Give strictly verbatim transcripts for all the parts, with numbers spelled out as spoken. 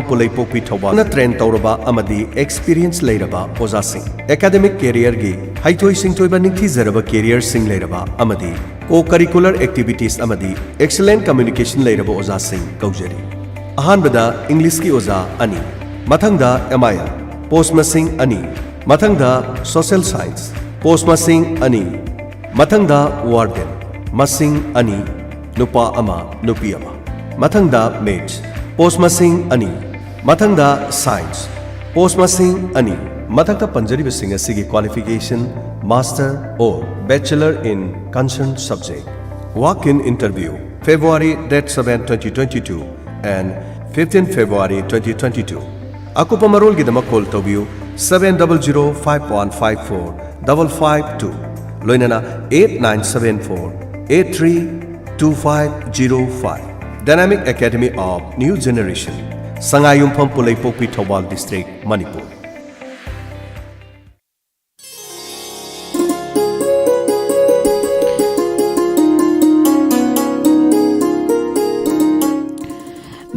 ꯄꯨꯂꯩꯄꯣꯛꯄꯤ ꯊꯧꯕꯥꯜꯅ train ꯇꯧꯔꯕ ꯑꯃꯗꯤ experience ꯂꯩꯔꯕ ꯑꯣꯖꯥꯁꯤꯡ, academic careerꯒꯤ ꯍꯩꯊꯣꯏ ꯁꯤꯡꯊꯣꯏꯕ ꯅꯤꯡꯊꯤꯖꯔꯕ careerꯁꯤꯡ ꯂꯩꯔꯕ ꯑꯃꯗꯤ co-curricular activities ꯑꯃꯗꯤ excellent communication ꯂꯩꯔꯕ ꯑꯣꯖꯥꯁꯤꯡ ꯀꯧꯖꯔꯤ꯫ ꯑꯍꯥꯟꯕꯗ Englishꯀꯤ ꯑꯣꯖꯥ ꯑꯅꯤ, ꯃꯊꯪꯗ M I L, post ꯃꯁꯤꯡ ꯑꯅꯤ, ꯃꯊꯪꯗ Social Science, post ꯃꯁꯤꯡ ꯑꯅꯤ, ꯃꯊꯪꯗ Warden, ꯃꯁꯤꯡ ꯑꯅꯤ, ꯅꯨꯄꯥ ꯑꯃ, ꯅꯨꯄꯤ ꯑꯃ, ꯃꯊꯪꯗ Maths, post ꯃꯁꯤꯡ ꯑꯅꯤ, ꯃꯊꯪꯗ Science, post ꯃꯁꯤꯡ ꯑꯅꯤ꯫ ꯃꯊꯛꯇ ꯄꯟꯖꯔꯤꯕꯁꯤꯡ ꯑꯁꯤꯒꯤ qualification Master or Bachelor in concerned subject꯫ Walk-in interview, February date seven, twenty twenty-two and fifteen February twenty twenty-two꯫ ꯑꯀꯨꯞꯄ ꯃꯔꯣꯜꯒꯤꯗꯃꯛ call ꯇꯧꯕꯤꯌꯨ seven double zero five one five four double five two, ꯂꯣꯏꯅꯅ eight nine seven four eight three two five zero five꯫ Dynamic Academy of New Generation, ꯁꯉꯥꯏꯌꯨꯝꯐꯝ ꯄꯨꯂꯩꯄꯣꯛꯄꯤ, Thoubal district, Manipur.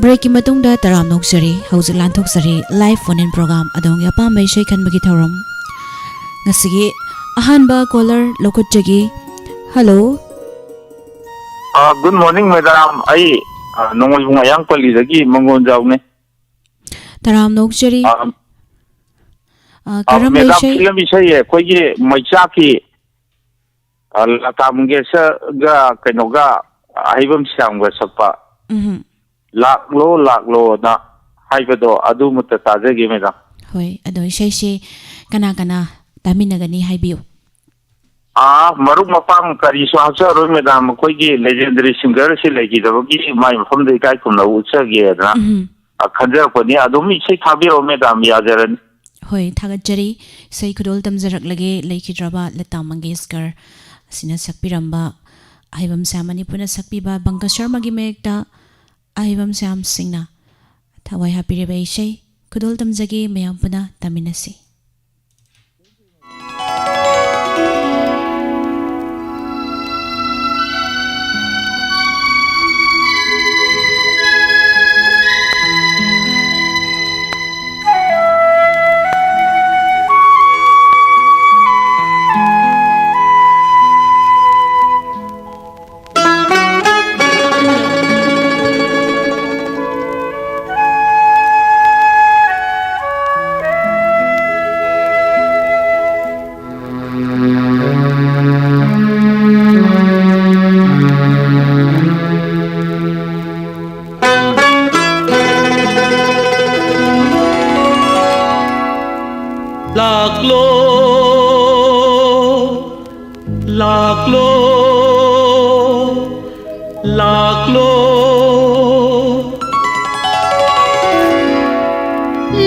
Breakꯀꯤ ꯃꯇꯨꯡꯗ ꯇꯔꯥꯝꯅ ꯑꯣꯛꯆꯔꯤ꯫ ꯍꯧꯖꯤꯛ ꯂꯥꯟꯊꯣꯛꯆꯔꯤ live phone-in program, ꯑꯗꯣꯝꯒꯤ ꯑꯄꯥꯝꯕ ꯏꯁꯩ ꯈꯟꯕꯒꯤ ꯊꯧꯔꯝ꯫ ꯉꯁꯤꯒꯤ ꯑꯍꯥꯟꯕ caller ꯂꯧꯈꯠꯆꯒꯦ꯫ Hello꯫ ꯑ, good morning, madam꯫ ꯑꯩ, ꯑ, ꯅꯣꯡꯃꯥꯏꯕꯨꯡ ꯑꯌꯥꯡ ꯄꯜꯂꯤꯗꯒꯤ ꯃꯪꯒꯣꯟꯖꯥꯎꯅꯦ꯫ ꯇꯔꯥꯝꯅ ꯑꯣꯛꯆꯔꯤ꯫ ꯑ, ꯑ, ꯑ, ꯀꯔꯝꯕ madam, ꯏꯁꯩ? Film ꯏꯁꯩ ꯑꯩꯈꯣꯏꯒꯤ ꯃꯩꯆꯥꯛꯀꯤ, ꯑ, ꯂꯇꯥ ꯃꯪꯒꯦꯁꯀꯔꯒ ꯀꯩꯅꯣꯒ, ꯑꯍꯩꯕꯝ ꯁ꯭ꯌꯥꯝꯒ ꯁꯛꯄ ꯎꯝꯍꯨꯝ꯫ "ꯂꯥꯛꯂꯣ ꯂꯥꯛꯂꯣꯅ" ꯍꯥꯏꯕꯗꯣ, ꯑꯗꯨꯃꯇ ꯇꯥꯖꯒꯦ, madam꯫ ꯍꯣꯏ, ꯑꯗꯣ ꯏꯁꯩꯁꯤ ꯀꯅꯥ ꯀꯅꯥ ꯇꯥꯃꯤꯟꯅꯒꯅꯤ ꯍꯥꯏꯕꯤꯌꯨ꯫ ꯑꯥ, ꯃꯔꯨꯞ ꯃꯄꯥꯡ ꯀꯔꯤꯁꯨ ꯍꯥꯞꯆꯔꯣꯏ, madam꯫ ꯑꯩꯈꯣꯏꯒꯤ legendary singer ꯁꯤ ꯂꯩꯈꯤꯗꯕꯒꯤ ꯃꯥꯏ ꯃꯐꯝꯗ ꯏꯀꯥꯏ ꯈꯨꯝꯅꯕ ꯎꯠꯆꯒꯦꯗꯅ, ꯎꯝ꯫ ꯑ, ꯈꯟꯖꯔꯛꯄꯅꯤ꯫ ꯑꯗꯨꯝ ꯏꯁꯩ ꯊꯥꯕꯤꯔꯛꯑꯣ, madam, ꯌꯥꯖꯔꯅꯤ꯫ ꯍꯣꯏ, ꯊꯥꯒꯠꯆꯔꯤ꯫ ꯏꯁꯩ ꯈꯨꯗꯣꯜ ꯇꯝꯖꯔꯛꯂꯒꯦ, ꯂꯩꯈꯤꯗ꯭ꯔꯕ ꯂꯇꯥ ꯃꯪꯒꯦꯁꯀꯔ ꯑꯁꯤꯅ ꯁꯛꯄꯤꯔꯝꯕ ꯑꯍꯩꯕꯝ ꯁ꯭ꯌꯥꯝ ꯃꯅꯤꯄꯨꯔꯅ ꯁꯛꯄꯤꯕ ꯕꯪꯀ ꯁꯔꯃꯒꯤ ꯃꯌꯦꯛꯇ ꯑꯍꯩꯕꯝ ꯁ꯭ꯌꯥꯝ ꯁꯤꯡꯅ ꯊꯋꯥꯏ ꯍꯥꯞꯄꯤꯔꯤꯕ ꯏꯁꯩ ꯈꯨꯗꯣꯜ ꯇꯝꯖꯒꯦ, ꯃꯌꯥꯝ ꯄꯨꯟꯅ ꯇꯥꯃꯤꯟꯅꯁꯤ꯫ ꯂꯥꯛꯂꯣ, ꯂꯥꯛꯂꯣ, ꯂꯥꯛꯂꯣ꯫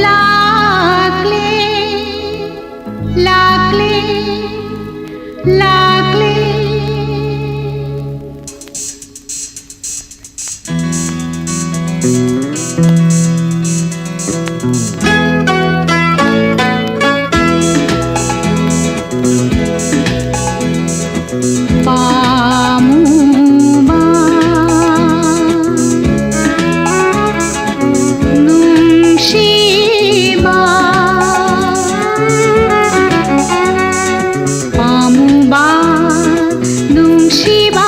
ꯂꯥꯛꯂꯦ, ꯂꯥꯛꯂꯦ, ꯂꯥꯛꯂꯦ꯫ ꯄꯥꯝꯃꯨꯕ ꯅꯨꯡꯁꯤꯕ, ꯄꯥꯝꯃꯨꯕ ꯅꯨꯡꯁꯤꯕ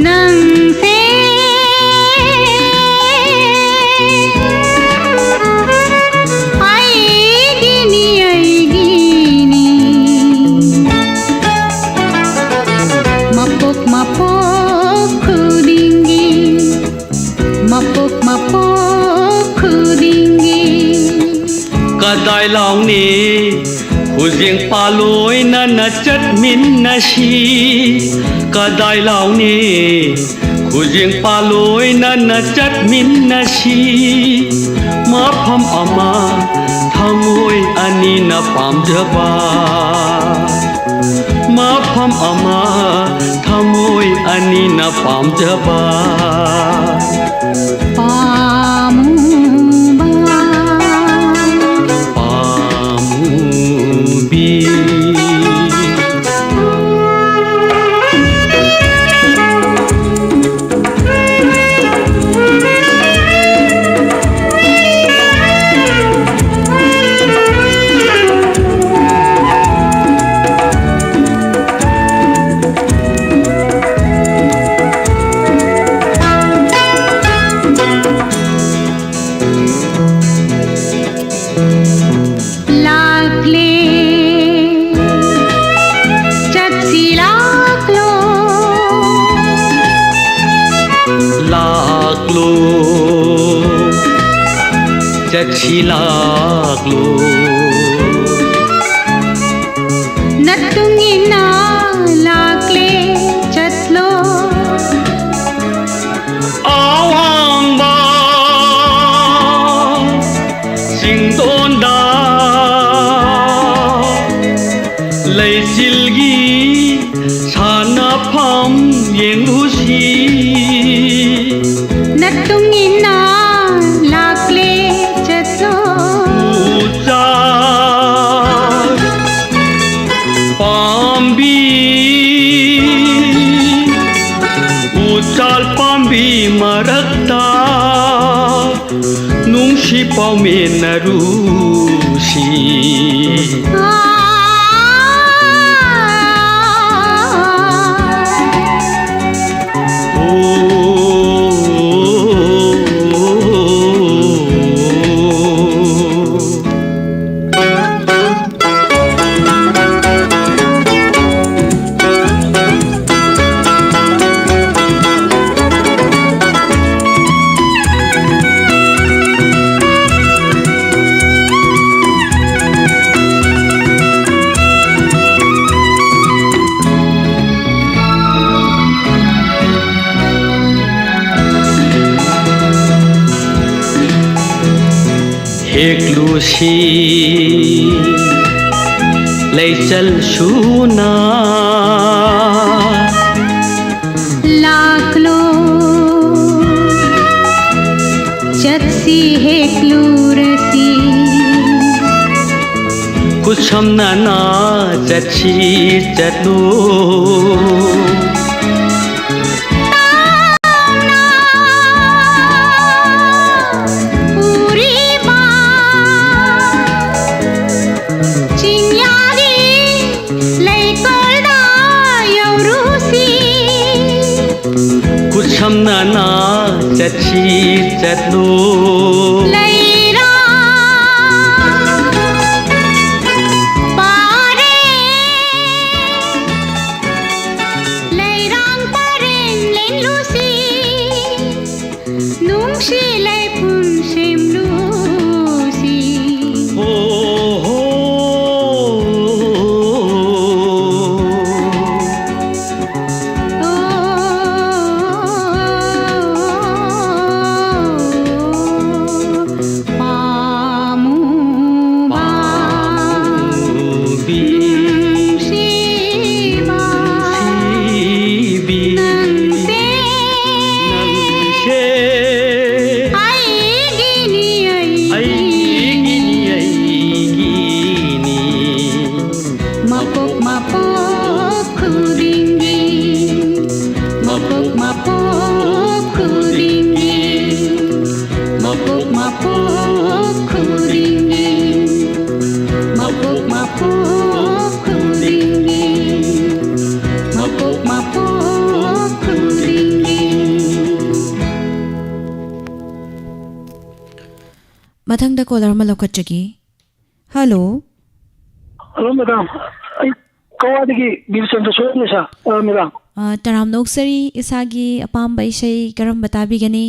ꯅꯪꯁꯦ ꯑꯩꯒꯤꯅꯤ, ꯑꯩꯒꯤꯅꯤ꯫ ꯃꯄꯣꯛ ꯃꯄꯣꯛ ꯈꯨꯗꯤꯡꯒꯤ, ꯃꯄꯣꯛ ꯃꯄꯣꯛ ꯈꯨꯗꯤꯡꯒꯤ꯫ ꯀꯗꯥꯏ ꯂꯥꯎꯅꯤ ꯈꯨꯖꯦꯡ ꯄꯥꯜꯂꯣꯏꯅꯅ ꯆꯠꯃꯤꯟꯅꯁꯤ? ꯀꯗꯥꯏ ꯂꯥꯎꯅꯤ ꯈꯨꯖꯦꯡ ꯄꯥꯜꯂꯣꯏꯅꯅ ꯆꯠꯃꯤꯟꯅꯁꯤ? ꯃꯐꯝ ꯑꯃ ꯊꯃꯣꯏ ꯑꯅꯤꯅ ꯄꯥꯝꯖꯕ, ꯃꯐꯝ ꯑꯃ ꯊꯃꯣꯏ ꯑꯅꯤꯅ ꯄꯥꯝꯖꯕ꯫ ꯄꯥꯝꯃꯨꯕ, ꯄꯥꯝꯃꯨꯕꯤ꯫ ꯂꯥꯛꯂꯦ, ꯆꯠꯁꯤ ꯂꯥꯛꯂꯣ꯫ ꯂꯥꯛꯂꯣ, ꯆꯠꯁꯤ ꯂꯥꯛꯂꯣ꯫ ꯅꯠꯇꯨꯡ ꯏꯟꯅ ꯂꯥꯛꯂꯦ ꯆꯠꯂꯣ꯫ ꯑꯋꯥꯡꯕ ꯆꯤꯡꯗꯣꯟꯗ ꯂꯩꯆꯤꯜꯒꯤ ꯁꯥꯟꯅꯐꯝ ꯌꯦꯡꯂꯨꯁꯤ꯫ ꯅꯠꯇꯨꯡ ꯏꯟꯅ ꯂꯥꯛꯂꯦ ꯆꯠꯂꯣ꯫ ꯎꯆꯥꯜ ꯄꯥꯝꯕꯤ, ꯎꯆꯥꯜ ꯄꯥꯝꯕꯤ ꯃꯔꯛꯇ ꯅꯨꯡꯁꯤ ꯄꯥꯎꯃꯤꯟꯅꯔꯨꯁꯤ꯫ ꯍꯦꯛꯂꯨꯁꯤ ꯂꯩꯆꯜ ꯁꯨꯅ꯫ ꯂꯥꯛꯂꯣ, ꯆꯠꯁꯤ ꯍꯦꯛꯂꯨꯔꯁꯤ꯫ ꯈꯨꯠꯁꯝꯅꯅ ꯆꯠꯁꯤ ꯆꯠꯂꯨ꯫ ꯎꯔꯤꯕ ꯆꯤꯡꯌꯥꯒꯤ ꯂꯩꯀꯣꯜꯗ ꯌꯧꯔꯨꯁꯤ꯫ ꯈꯨꯠꯁꯝꯅꯅ ꯆꯠꯁꯤ ꯆꯠꯂꯨ꯫ ꯂꯩꯔꯥꯡ ꯄꯔꯦꯡ, ꯂꯩꯔꯥꯡ ꯄꯔꯦꯡ ꯂꯦꯡꯂꯨꯁꯤ꯫ ꯅꯨꯡꯁꯤ ꯂꯩꯄꯨꯟ ꯁꯦꯝꯂꯨꯁꯤ꯫ ꯍꯣ, ꯍꯣ꯫ ꯈꯨꯗꯤꯡꯒꯤ, ꯃꯄꯣꯛ ꯃꯄꯣꯛ ꯈꯨꯗꯤꯡꯒꯤ, ꯃꯄꯣꯛ ꯃꯄꯣꯛ ꯈꯨꯗꯤꯡꯒꯤ꯫ ꯃꯊꯪꯗ ꯀꯣꯂꯔ ꯑꯃ ꯂꯧꯈꯠꯆꯒꯦ꯫ ꯍꯜꯂꯣ꯫ Hello, madam. ꯑꯩ ꯀꯋꯥꯗꯒꯤ ꯕꯤꯔꯆꯟꯗ꯭ꯔ ꯁꯣꯏꯕꯅꯦ, ꯁꯥꯔ꯫ ꯑ, ꯃꯦꯗꯥꯝ꯫ ꯑ, ꯇꯔꯥꯝꯅ ꯑꯣꯛꯆꯔꯤ꯫ ꯏꯁꯥꯒꯤ ꯑꯄꯥꯝꯕ ꯏꯁꯩ ꯀꯔꯝꯕ ꯇꯥꯕꯤꯒꯅꯤ?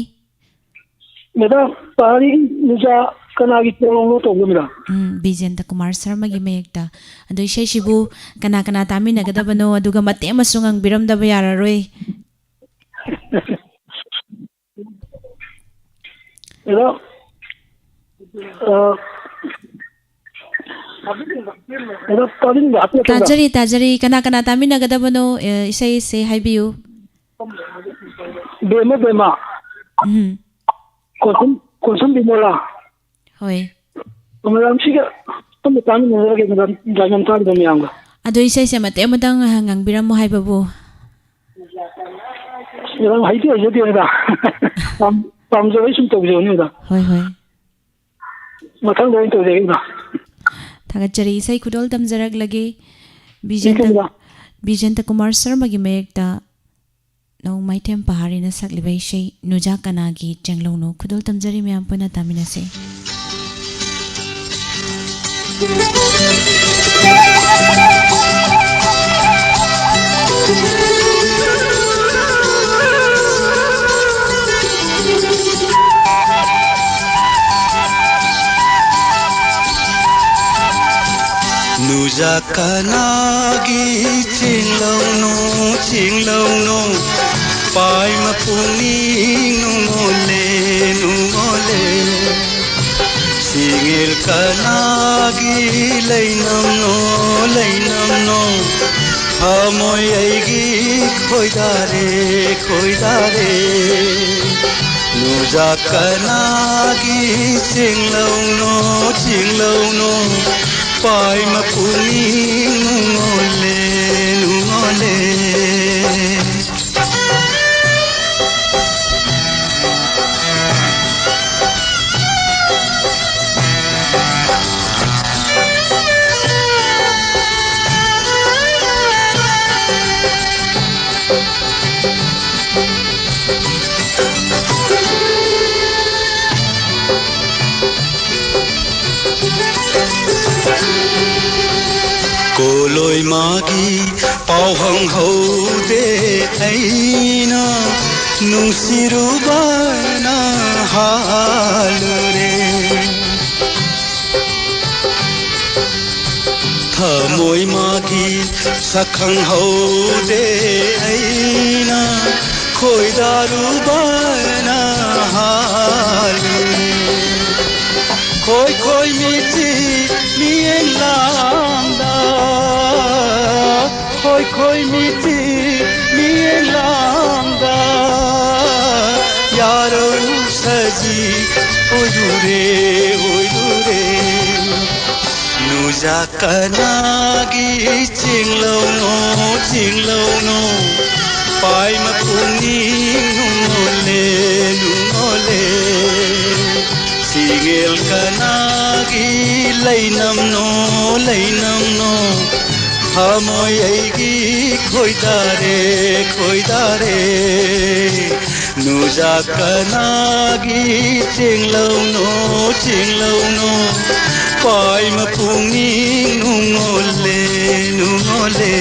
ꯃꯦꯗꯥꯝ, ꯄꯍꯥꯔꯤ ꯅꯨꯖꯥ ꯀꯅꯥꯒꯤ ꯆꯦꯡꯂꯧꯅꯣ ꯇꯧꯕꯗꯣ, ꯃꯦꯗꯥꯝ? ꯎꯝ, ꯕꯤꯖꯦꯟꯗ ꯀꯨꯃꯥꯔ ꯁꯔꯃꯒꯤ ꯃꯌꯦꯛꯇ꯫ ꯑꯗꯣ ꯏꯁꯩꯁꯤꯕꯨ ꯀꯅꯥ ꯀꯅꯥ ꯇꯥꯃꯤꯟꯅꯒꯗꯕꯅꯣ? ꯑꯗꯨꯒ ꯃꯇꯦꯛ ꯑꯃꯁꯨ ꯉꯪꯕꯤꯔꯝꯗꯕ ꯌꯥꯔꯔꯣꯏ꯫ ꯃꯦꯗꯥꯝ, ꯑ, ꯃꯦꯗꯥꯝ, ꯇꯥꯕꯤꯕ ꯍꯥꯏꯐꯦꯠ ꯇꯧꯕ꯫ ꯇꯥꯖꯔꯤ, ꯇꯥꯖꯔꯤ꯫ ꯀꯅꯥ ꯀꯅꯥ ꯇꯥꯃꯤꯟꯅꯒꯗꯕꯅꯣ? ꯑꯦ, ꯏꯁꯩꯁꯦ ꯍꯥꯏꯕꯤꯌꯨ꯫ ꯕꯦꯝꯃ, ꯕꯦꯝꯃ꯫ ꯎꯝ꯫ ꯀꯣꯟꯁꯝ, ꯀꯣꯟꯁꯝ ꯕꯤꯃꯣꯂꯥ꯫ ꯍꯣꯏ꯫ ꯃꯦꯗꯥꯝ, ꯁꯤꯒ ꯑꯝꯇ ꯇꯥꯃꯤꯟꯅꯖꯔꯒꯦ, ꯃꯦꯗꯥꯝ, ꯗꯥꯏꯃꯟ ꯊꯥꯕꯗꯣ ꯃꯌꯥꯝꯒ꯫ ꯑꯗꯣ ꯏꯁꯩꯁꯦ ꯃꯇꯦꯛ ꯑꯃꯇꯪ ꯉꯥꯡꯕꯤꯔꯝꯃꯣ ꯍꯥꯏꯕꯕꯨ꯫ ꯃꯦꯗꯥꯝ, ꯍꯩꯗꯤ ꯍꯩꯖꯗꯦ, ꯃꯦꯗꯥꯝ꯫ ꯄꯥꯝ-, ꯄꯥꯝꯖꯕꯩ ꯁꯨꯝ ꯇꯧꯖꯕꯅꯤ, ꯃꯦꯗꯥꯝ꯫ ꯍꯣꯏ, ꯍꯣꯏ꯫ ꯃꯊꯪꯗ ꯑꯣꯏꯅ ꯇꯧꯖꯒꯦ, ꯃꯦꯗꯥꯝ꯫ ꯊꯥꯒꯠꯆꯔꯤ꯫ ꯏꯁꯩ ꯈꯨꯗꯣꯜ ꯇꯝꯖꯔꯛꯂꯒꯦ꯫ ꯕꯤꯖꯦꯟꯇ, ꯊꯦꯡꯀ꯭ꯌꯨ, ꯃꯦꯗꯥꯝ꯫ ꯕꯤꯖꯦꯟꯇ ꯀꯨꯃꯥꯔ ꯁꯔꯃꯒꯤ ꯃꯌꯦꯛꯇ ꯅꯣꯡꯃꯥꯏꯊꯦꯝ ꯄꯍꯥꯔꯤꯅ ꯁꯛꯂꯤꯕ ꯏꯁꯩ ꯅꯨꯖꯥ ꯀꯅꯥꯒꯤ ꯆꯦꯡꯂꯧꯅꯣ꯫ ꯈꯨꯗꯣꯜ ꯇꯝꯖꯔꯤ, ꯃꯌꯥꯝ ꯄꯨꯟꯅ ꯇꯥꯃꯤꯟꯅꯁꯤ꯫ ꯅꯨꯖꯥ ꯀꯅꯥꯒꯤ ꯆꯦꯡꯂꯧꯅꯣ, ꯆꯦꯡꯂꯧꯅꯣ, ꯄꯥꯏꯃ ꯄꯨꯛꯅꯤꯡ ꯅꯨꯡꯉꯣꯜꯂꯦ, ꯅꯨꯡꯉꯣꯜꯂꯦ꯫ ꯁꯤꯡꯉꯤꯜ ꯀꯅꯥꯒꯤ ꯂꯩꯅꯝꯅꯣ, ꯂꯩꯅꯝꯅꯣ, ꯊꯃꯣꯏ ꯑꯩꯒꯤ ꯈꯣꯏꯗꯥꯔꯦ, ꯈꯣꯏꯗꯥꯔꯦ꯫ ꯅꯨꯖꯥ ꯀꯅꯥꯒꯤ ꯆꯦꯡꯂꯧꯅꯣ, ꯆꯦꯡꯂꯧꯅꯣ, ꯄꯥꯏꯃ ꯄꯨꯛꯅꯤꯡ ꯅꯨꯡꯉꯣꯜꯂꯦ, ꯅꯨꯡꯉꯣꯜꯂꯦ꯫ ꯃꯥꯒꯤ ꯄꯥꯎ ꯍꯪꯍꯧꯗꯦ ꯑꯩꯅ ꯅꯨꯡꯁꯤꯔꯨꯕꯅ ꯍꯥꯜꯂꯨꯔꯦ꯫ ꯊꯃꯣꯏ ꯃꯥꯒꯤ ꯁꯛ ꯈꯪꯍꯧꯗꯦ ꯑꯩꯅ ꯈꯣꯏꯗꯥꯔꯨꯕꯅ ꯍꯥꯜꯂꯨꯔꯦ꯫ ꯈꯣꯏ ꯈꯣꯏ ꯃꯤꯠꯁꯤ ꯃꯤꯠꯌꯦꯡ ꯂꯥꯡꯗ, ꯈꯣꯏ ꯈꯣꯏ ꯃꯤꯠꯁꯤ ꯃꯤꯠꯌꯦꯡ ꯂꯥꯡꯗ, ꯌꯥꯔꯧ ꯁꯖꯤ ꯑꯣꯏꯔꯨꯔꯦ, ꯑꯣꯏꯔꯨꯔꯦ꯫ ꯅꯨꯖꯥ ꯀꯅꯥꯒꯤ ꯆꯤꯡꯂꯧꯅꯣ, ꯆꯤꯡꯂꯧꯅꯣ, ꯄꯥꯏꯃ ꯄꯨꯛꯅꯤꯡ ꯅꯨꯡꯉꯣꯜꯂꯦ, ꯅꯨꯡꯉꯣꯜꯂꯦ꯫ ꯁꯤꯒꯦꯜ ꯀꯅꯥꯒꯤ ꯂꯩꯅꯝꯅꯣ, ꯂꯩꯅꯝꯅꯣ, ꯊꯃꯣꯏ ꯑꯩꯒꯤ ꯈꯣꯏꯗꯥꯔꯦ, ꯈꯣꯏꯗꯥꯔꯦ꯫ ꯅꯨꯖꯥ ꯀꯅꯥꯒꯤ ꯆꯤꯡꯂꯧꯅꯣ, ꯆꯤꯡꯂꯧꯅꯣ, ꯄꯥꯏꯃ ꯄꯨꯛꯅꯤꯡ ꯅꯨꯡꯉꯣꯜꯂꯦ, ꯅꯨꯡꯉꯣꯜꯂꯦ꯫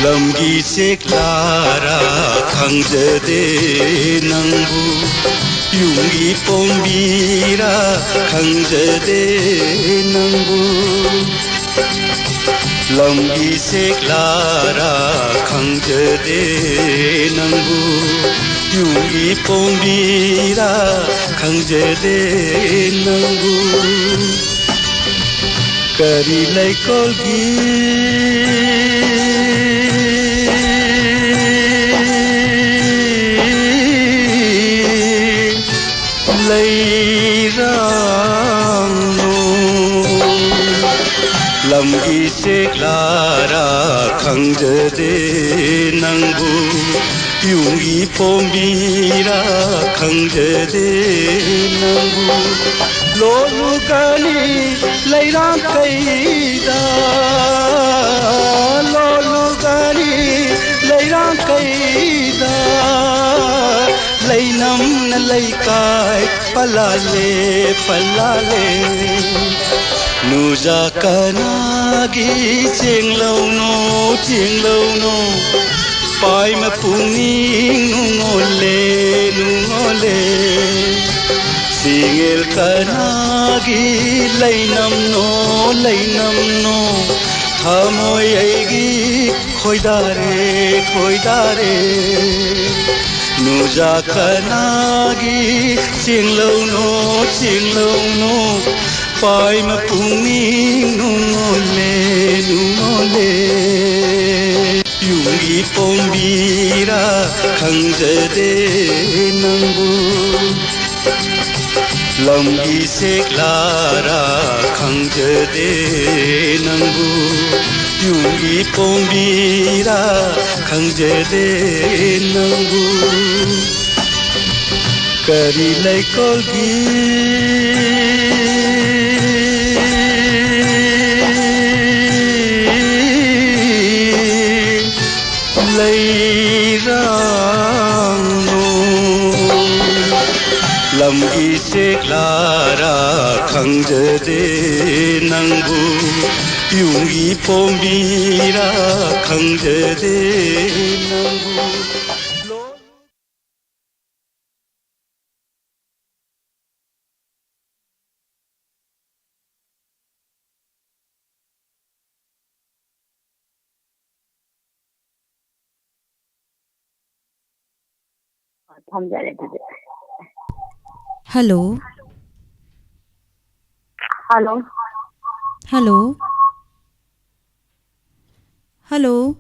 ꯂꯝꯒꯤ ꯆꯦꯛꯂꯥꯔꯥ ꯈꯪꯖꯗꯦ ꯅꯪꯕꯨ, ꯌꯨꯝꯒꯤ ꯄꯣꯝꯕꯤꯔꯥ ꯈꯪꯖꯗꯦ ꯅꯪꯕꯨ꯫ ꯂꯝꯒꯤ ꯆꯦꯛꯂꯥꯔꯥ ꯈꯪꯖꯗꯦ ꯅꯪꯕꯨ, ꯌꯨꯝꯒꯤ ꯄꯣꯝꯕꯤꯔꯥ ꯈꯪꯖꯗꯦ ꯅꯪꯕꯨ꯫ ꯀꯔꯤ ꯂꯩꯀꯣꯜꯒꯤ ꯂꯩꯔꯥꯡꯅꯣ? ꯂꯝ ꯌꯨꯝꯒꯤ ꯆꯦꯛꯂꯥꯔꯥ ꯈꯪꯖꯗꯦ ꯅꯪꯕꯨ, ꯌꯨꯝꯒꯤ ꯄꯣꯝꯕꯤꯔꯥ ꯈꯪꯖꯗꯦ ꯅꯪꯕꯨ꯫ ꯂꯣꯠꯂꯨꯒꯅꯤ ꯂꯩꯔꯥꯡ ꯀꯩꯗ, ꯂꯣꯠꯂꯨꯒꯅꯤ ꯂꯩꯔꯥꯡ ꯀꯩꯗ, ꯂꯩꯅꯝꯅ ꯂꯩꯀꯥꯏ ꯄꯜꯂꯥꯂꯦ, ꯄꯜꯂꯥꯂꯦ꯫ ꯅꯨꯖꯥ ꯀꯅꯥꯒꯤ ꯆꯦꯡꯂꯧꯅꯣ, ꯆꯦꯡꯂꯧꯅꯣ? ꯄꯥꯏꯃ ꯄꯨꯛꯅꯤꯡ ꯅꯨꯡꯉꯣꯜꯂꯦ, ꯅꯨꯡꯉꯣꯜꯂꯦ꯫ ꯁꯤꯡꯉꯦꯜ ꯀꯅꯥꯒꯤ ꯂꯩꯅꯝꯅꯣ, ꯂꯩꯅꯝꯅꯣ? ꯊꯃꯣꯏ ꯑꯩꯒꯤ ꯈꯣꯏꯗꯥꯔꯦ, ꯈꯣꯏꯗꯥꯔꯦ꯫ ꯅꯨꯖꯥ ꯀꯅꯥꯒꯤ ꯆꯦꯡꯂꯧꯅꯣ, ꯆꯦꯡꯂꯧꯅꯣ? ꯄꯥꯏꯃ ꯄꯨꯛꯅꯤꯡ ꯅꯨꯡꯉꯣꯜꯂꯦ, ꯅꯨꯡꯉꯣꯜꯂꯦ꯫ ꯌꯨꯝꯒꯤ ꯄꯣꯝꯕꯤꯔꯥ ꯈꯪꯖꯗꯦ ꯅꯪꯕꯨ, ꯂꯝꯒꯤ ꯁꯦꯛꯂꯥꯔꯥ ꯈꯪꯖꯗꯦ ꯅꯪꯕꯨ, ꯌꯨꯝꯒꯤ ꯄꯣꯝꯕꯤꯔꯥ ꯈꯪꯖꯗꯦ ꯅꯪꯕꯨ꯫ ꯀꯔꯤ ꯂꯩꯀꯣꯜꯒꯤ ꯂꯩꯔꯥꯡꯅꯣ? ꯂꯝꯒꯤ ꯆꯦꯛꯂꯥꯔꯥ ꯈꯪꯖꯗꯦ ꯅꯪꯕꯨ, ꯌꯨꯝꯒꯤ ꯄꯣꯝꯕꯤꯔꯥ ꯈꯪꯖꯗꯦ ꯅꯪꯕꯨ꯫ ꯊꯝꯖꯔꯦ ꯑꯗꯨꯗꯤ꯫ Hello. Hello. Hello. Hello.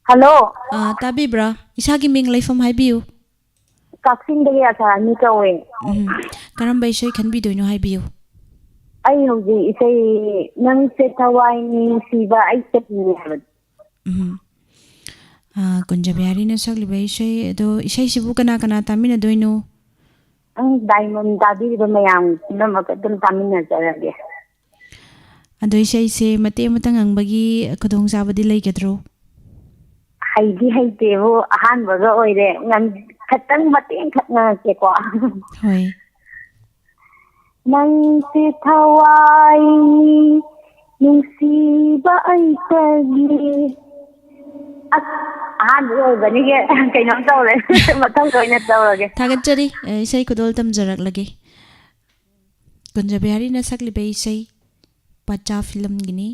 Hello. ꯑꯥ, ꯇꯥꯕꯤꯕ꯭ꯔꯥ? ꯏꯁꯥꯒꯤ ꯃꯤꯡ, ꯂꯩꯐꯝ ꯍꯥꯏꯕꯤꯌꯨ꯫ ꯀꯛꯆꯤꯡꯗꯒꯤ ꯑꯁꯥꯔꯥꯅꯤ ꯀꯧꯋꯦ꯫ ꯎꯝ, ꯀꯔꯝꯕ ꯏꯁꯩ ꯈꯟꯕꯤꯗꯣꯏꯅꯣ ꯍꯥꯏꯕꯤꯌꯨ꯫ ꯑꯩ ꯍꯧꯖꯤꯛ ꯏꯁꯩ "ꯅꯪꯁꯦ ꯊꯋꯥꯏꯅꯤ ꯅꯨꯡꯁꯤꯕ ꯑꯩ ꯆꯠꯅꯤ" ꯍꯥꯏꯕꯗꯣ꯫ ꯎꯝ꯫ ꯑꯥ, ꯀꯨꯟꯖꯕꯤꯍꯥꯔꯤꯅ ꯁꯛꯂꯤꯕ ꯏꯁꯩ ꯑꯗꯣ, ꯏꯁꯩꯁꯤꯕꯨ ꯀꯅꯥ ꯀꯅꯥ ꯇꯥꯃꯤꯟꯅꯗꯣꯏꯅꯣ? ꯑꯪ, ꯗꯥꯏꯃꯟ ꯇꯥꯕꯤꯔꯤꯕ ꯃꯌꯥꯝ ꯄꯨꯝꯅꯃꯛ ꯑꯗꯨꯝ ꯇꯥꯃꯤꯟꯅꯖꯔꯒꯦ꯫ ꯑꯗꯣ, ꯏꯁꯩꯁꯦ ꯃꯇꯦꯛ ꯑꯃꯇ ꯉꯪꯕꯒꯤ ꯈꯨꯗꯣꯡꯆꯥꯕꯗꯤ ꯂꯩꯒꯗ꯭ꯔꯣ? ꯍꯩꯗꯤ ꯍꯩꯇꯦꯕꯨ, ꯑꯍꯥꯟꯕꯒ ꯑꯣꯏꯔꯦ꯫ ꯉꯪ-, ꯈꯇꯪ ꯃꯇꯦꯛ ꯑꯃꯈꯛ ꯉꯪꯉꯛꯀꯦꯀꯣ꯫ ꯍꯣꯏ꯫ ꯅꯪꯁꯦ ꯊꯋꯥꯏꯅꯤ ꯅꯨꯡꯁꯤꯕ ꯑꯩꯇꯒꯤ꯫ ꯑꯁ, ꯑꯍꯥꯟꯕ ꯑꯣꯏꯕꯅꯤꯒꯦ ꯀꯩꯅꯣꯝ ꯇꯧꯔꯦ꯫ ꯃꯊꯪꯗ ꯑꯣꯏꯅ ꯇꯧꯔꯒꯦ꯫ ꯊꯥꯒꯠꯆꯔꯤ꯫ ꯑꯦ, ꯏꯁꯩ ꯈꯨꯗꯣꯜ ꯇꯝꯖꯔꯛꯂꯒꯦ꯫ ꯀꯨꯟꯖꯕꯤꯍꯥꯔꯤꯅ ꯁꯛꯂꯤꯕ ꯏꯁꯩ ꯄꯆꯥ ꯐꯤꯂꯝꯒꯤꯅꯤ꯫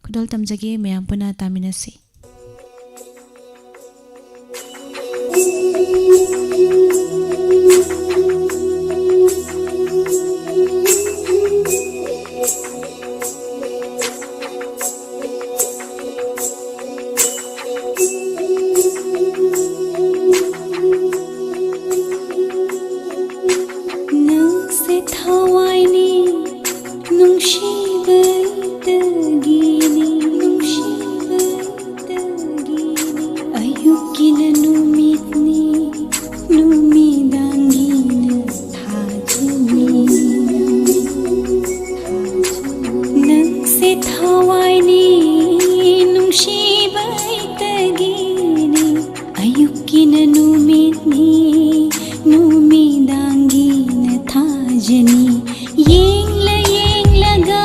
ꯈꯨꯗꯣꯜ ꯇꯝꯖꯒꯦ, ꯃꯌꯥꯝ ꯄꯨꯟꯅ ꯇꯥꯃꯤꯟꯅꯁꯤ꯫ ꯅꯪꯁꯦ ꯊꯋꯥꯏꯅꯤ ꯅꯨꯡꯁꯤꯕꯩꯇꯒꯤꯅꯤ, ꯅꯨꯡꯁꯤꯕꯩꯇꯒꯤꯅꯤ꯫ ꯑꯌꯨꯛꯀꯤꯅ ꯅꯨꯃꯤꯠꯅꯤ, ꯅꯨꯃꯤꯗꯥꯡꯒꯤꯅ ꯊꯥꯖꯅꯤ꯫ ꯅꯪꯁꯦ ꯊꯋꯥꯏꯅꯤ ꯅꯨꯡꯁꯤꯕꯩꯇꯒꯤꯅꯤ꯫ ꯑꯌꯨꯛꯀꯤꯅ ꯅꯨꯃꯤꯠꯅꯤ, ꯅꯨꯃꯤꯗꯥꯡꯒꯤꯅ ꯊꯥꯖꯅꯤ꯫ ꯌꯦꯡꯂ ꯌꯦꯡꯂꯒ